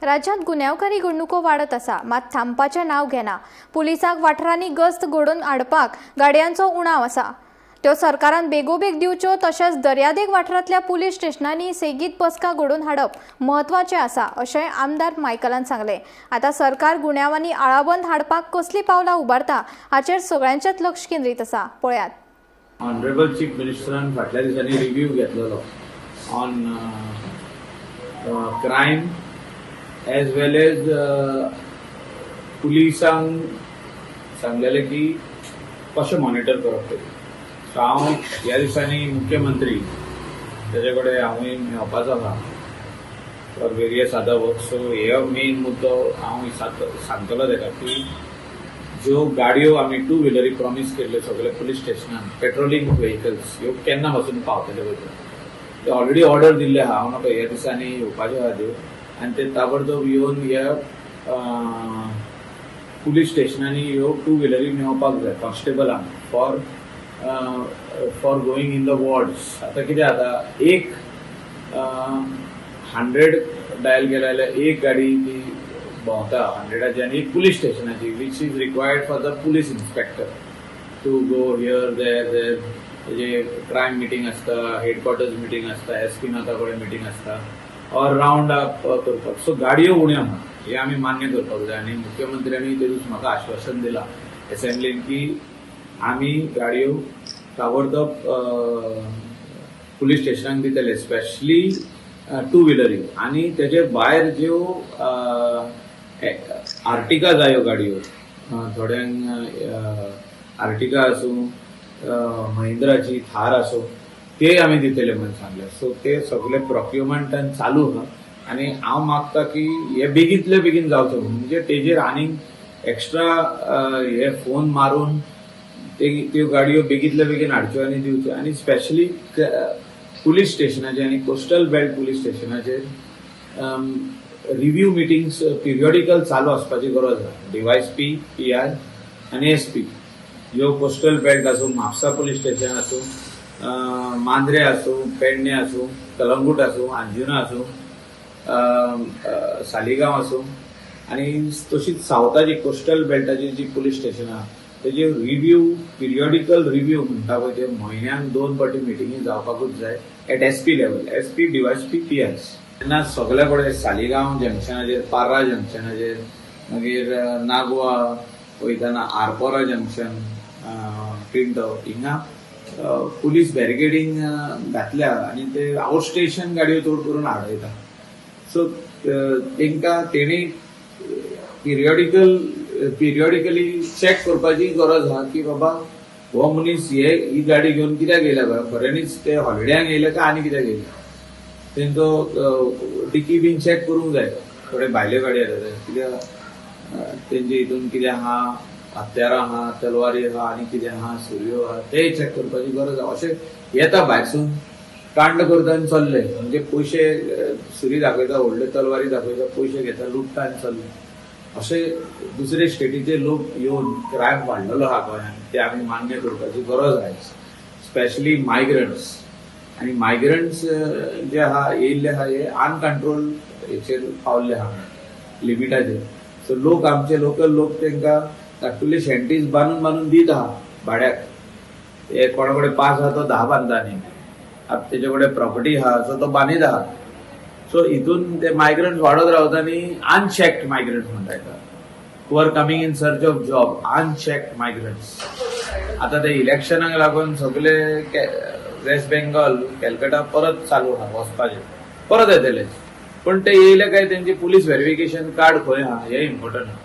राज्यांत गुन्यांवकारी घडणुको वाडत आसा, मात थांबपाचें नांव घेना. पुलिसांक वाठारांनी गस्त घडोवन हाडपाक गाडयांचो उणाव आसा. त्यो सरकारान बेगोबेग दिवच्यो. तशेंच दर्यादेग वाठारांतल्या पुलीस स्टेशनांनी सेगीत बसका घडोवन हाडप म्हत्वाचें आसा, अशें आमदार मायकलान सांगलें. आतां सरकार गुन्यांवांनी आळाबंद हाडपाक कसलीं पावलां उबारता हाचेर सगळ्यांचेच लक्ष केंद्रीत आसा. पळयात. ऑनरेबल चीफ मिनिस्टरान फाटल्या दिसांनी रिव्यू घेतलेलो on crime as well as पुलिसांक सांगलेलें की कशें मॉनिटर करप तें. सो हांव ह्या दिसांनी मुख्यमंत्री तेजे कडेन हांवूय मेळपाचो आसा for various other work. So हे मेन मुद्दो हांव सांगतलो तेका की ज्यो गाडयो आमी टू व्हिलरी प्रॉमीस केल्ल्यो सगळे पुलीस स्टेशनान, पेट्रोलिंग व्हेकल्स, ह्यो केन्ना पासून पावतले पळय ते. ते ऑलरेडी ऑर्डर दिल्ले आहा. हांव नकळो, ह्या दिसांनी येवपाच्यो आहा त्यो आनी ते ताबडतोब येवन ह्या पुलीस स्टेशनांनी ह्यो टू व्हिलरी मेळपाक जाय कॉन्स्टेबलांक for going in the wards. आतां कितें जाता, एक 100 डायल केल्या जाल्यार एक गाडी ती भोंवता 100ाची आनी एक police स्टेशनाची, which is required for the police inspector to go here, there there. तेजे क्रायम मिटींग आसता, हेडक्वॉर्टर्स मिटींग आसता, एस पी नाथा कडेन मिटींग आसता ऑर रावंड अप करपाक. सो गाडयो उण्यो आहा हें आमी मान्य करपाक जाय आनी मुख्यमंत्र्यांनी ते दीस म्हाका आश्वासन दिलां एसेंब्लीन की आमी गाडयो ताबडतोब पुलीस स्टेशनाक दितले, स्पेशली टू व्हिलरी. आनी तेजे भायर ज्यो आर्टिका जायो गाडयो, थोड्यांक आर्टिका आसूं, महिंद्राची थार आसूं, ते आमी दितले म्हणून सांगले. सो ते सगळे प्रॉक्युमेंटान चालू आहा आनी हांव मागता की हे बेगींतले बेगीन जावचें. म्हणजे तेजेर आनीक एक्स्ट्रा हे फोन मारून ते त्यो गाडयो बेगींतले बेगीन हाडच्यो आनी दिवच्यो. आनी स्पेशली पुलीस स्टेशनाचेर आनी कोस्टल बेल्ट पुलीस स्टेशनाचेर रिव्यू मिटिंग्स पिरियडिकल चालू आसपाची गरज आसा. डीवायएसपी, पीआय आनी एसपी, ह्यो कोस्टल बेल्ट आसूं, म्हापसा पुलीस स्टेशन आसूं, मांद्रे आसूं, पेडणे आसूं, कलंगूट आसूं, अंजुना आसूं, सालिगांव आसूं आनी तशीच सावथाची कोस्टल बेल्टाची जी पुलीस स्टेशनां आहा, तेजे रिव्यू, पिरियडिकल रिव्यू म्हणटा पळय, ते म्हयन्याक दोन फावटी मिटिंगी जावपाकूच जाय at SP level, SP, DySP, PIs. तेन्ना सगळे कडेन सालिगांव जंक्शनाचेर, पार्रा जंक्शनाचेर, मागीर नागवा वयतना आरपोरा जंक्शन, पिंटो हिंगा पुलीस बॅरिकेडींग घातल्या आनी ते आउट स्टेशन गाडयो चड करून आडयता. सो तांकां तेणी पिरियडिकली चॅक करपाची गरज आहा की बाबा हो मनीस हे ही गाडी घेवन कित्याक येयला काय, खऱ्यांनीच ते हॉलिड्यांक येयले काय आनी कित्याक येयले. तेंचो डिकी बीन चॅक करूंक जाय. थोडे भायल्यो गाडी येतात, कित्याक तेंचे हितून कितें आहा, हत्यारां आहा, तलवारी आहा आनी कितें आहा, सुरयो आहा, तेय चॅक करपाची गरज आहा. अशें येता भायरसून, कांड करता आनी चल्ले. म्हणजे पयशे, सुरी दाखयता, व्हडल्यो तलवारी दाखयता, पयशे घेता, लुटता आनी चल्ले. अशे दुसरे स्टेटीचे लोक येवन क्रायम वाडलेलो आहा गोंयांत, ते आमी मान्य करपाची गरज आहा. स्पेशली मायग्रंट्स आनी मायग्रंट्स जे आहा, येयल्ले आहा, हे अनकंट्रोल हेचेर पावल्ले आहा, लिमिटाचेर. सो लोक, आमचे लोकल लोक तांकां धाकटुले शेंटीज बांदून बांदून दीत आहा भाड्याक. हे कोणा कडेन 5 आहा तो 10 बांदता न्ही. आतां तेजे कडेन प्रॉपर्टी आहा, सो तो बांदीत आहा. सो हितून ते मायग्रंट्स वाडत रावता आनी अनचॅक्ड मायग्रंट्स म्हणटा हेका, who are coming in search of job, unchecked migrants. आता ते इलेक्शनाक लागून सगळे वेस्ट बेंगॉल, कॅलकटा परत चालू आहा वचपाचे. परत येतले, पण ते येयले काय तेंचे पुलीस व्हेरिफिकेशन कार्ड खंय आहा हें इम्पॉर्टंट आहा.